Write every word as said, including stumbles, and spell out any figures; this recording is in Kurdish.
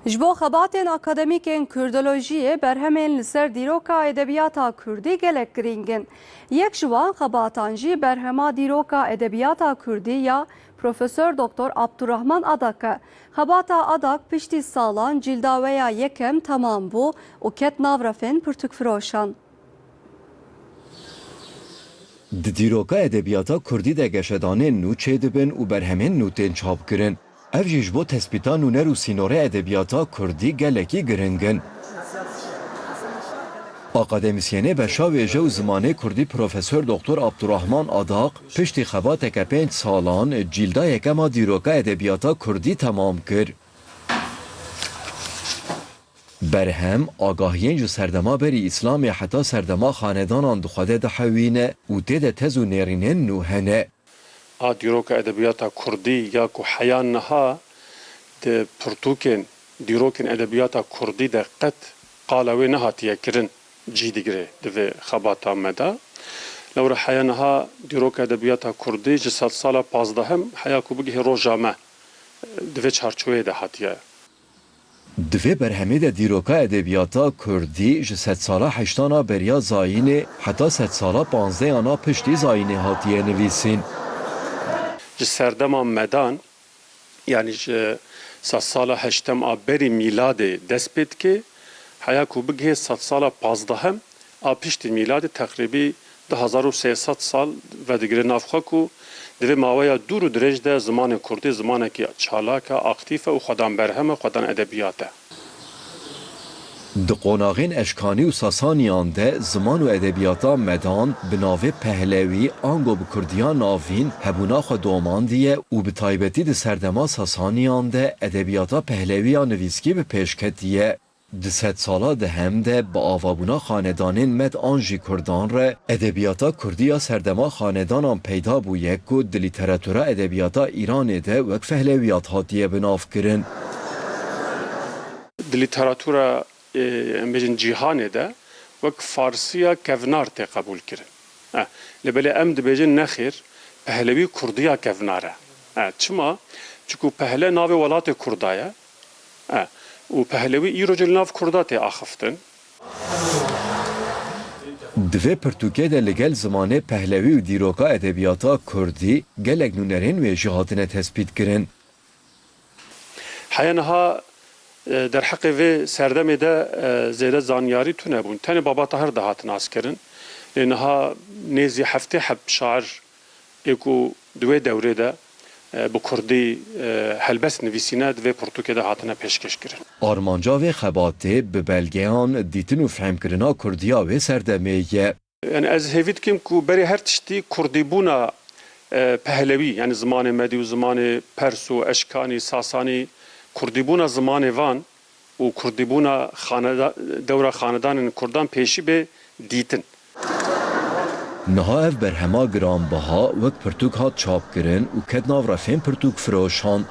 Ji bo xebatên akademîkên kurdolojiyê berhemên li ser dîroka edebiyata kurdî gelek girîng in. Yek ji wan xebatan jî berhema dîroka edebiyata kurdî ya Profesor Doktor Abdurrahman Adak e. Xebata Adak piştî salan cîlda wê ya yekem temam bû û ket nav refên pirtûkfiroşan. Di dîroka edebiyata kurdî de geşedanên nû çêdibin û berhemên nû tên çapkirin. Ev jî ji bo tespîta nûner û sînorê edebiyata kurdî gelekî giring in. Akademîsyenê beşa wêje û zimanê kurdî Profesor Doktor Abdurrahman Adak piştî xebateke pênc salan cîlda yekem a dîroka edebiyata kurdî temam kir. Berhem, agahiyên ji serdema berî Îslamê heta serdema xanedanan di xwe de dihewîne û tê de tez û nêrînên nû hene. A dîroka edebiyata kurdî ya ku heya niha di pirtûkên, dîrokên edebiyata kurdî de qet qala wê nehatiye kirin, cî digire di vê xebata me de. Lewra heya niha dîroka edebiyata kurdî ji sedsala pazdehim heya ku bigihê roja me, di vê çarçoveyê de hatiye. Di vê berhemê de dîroka edebiyata kurdî ji sedsala heştan a beriya zayînê heta sedsala panzdehan a piştî zayînê hatiye nivîsîn. Ji serdema medan, yanî ji sedsala heştem a berî mîladê dest pê dike, heya ku bigihê sedsala pazdehim a piştî mîladê, teqrîbî du hezar û sê sed sal vedigire nav xwe ku di vê maweya dûr û dirêj de zimanê kurdî zimanekî çalak e, aktîf e û xwedan berhem e, xwedan edebiyat e. Di qonaxên Eşkanî û Sasaniyan de ziman û edebiyata medan bi navê Pehlewî ango bi kurdiya navîn hebûna xwe domandiye û bi taybetî di serdema Sasaniyan de edebiyata Pehlewî ya nivîskî bi pêş ketiye. Di sedsala dehem de bi avabûna xanedanên Med an jî Kurdan re edebiyata kurdî ya serdema xanedanan peyda bûye ku di lîteratura edebiyata Îranê de wek Fehlewiyat hatiye binavkirin. Di lîteratura, e, em bêjin cîhanê de wek Farsiya kevnar tê qebûlkirin. E, lê belê em dibêjin nexêr, Pehlewî kurdiya kevnar e. E, çima? Çiku Pehle navê welatê Kurda ye. E, û Pehlewî îro jî li nav Kurda tê axiftin. Di vê pirtûkê de li gel zimanê Pehlewî û dîroka edebiyata kurdî gelek nûnerên wê jî hatine tespîtkirin. Heya niha, e, derheqê vê serdemê de, e, zêde zanyarî tune bûn. Tenê Baba Tahir dihat naskirin. Lê niha nêzî heftê heb şair ê ku di wê dewrê de, e, bi kurdî, e, helbest nivîsîne, di vê pirtûkê de hatine pêşkêşkirin. Armanca vê xebatê bi belgeyan dîtin û fehmkirina kurdiya wê serdemê ye. Yani ez hêvî dikim ku berê her tiştî kurdîbûna, e, Pehlewî, yani zimanê Medî û zimanê Pers û Eşkanî, Sasanî, kurdîbûna zimanê van û kurdîbûna xaneda-, dewra xanedanên kurdan pêşî bê dîtin. Niha ev berhema giranbiha wek pirtûk hat çapkirin û ket nav refên pirtûkfiroşan.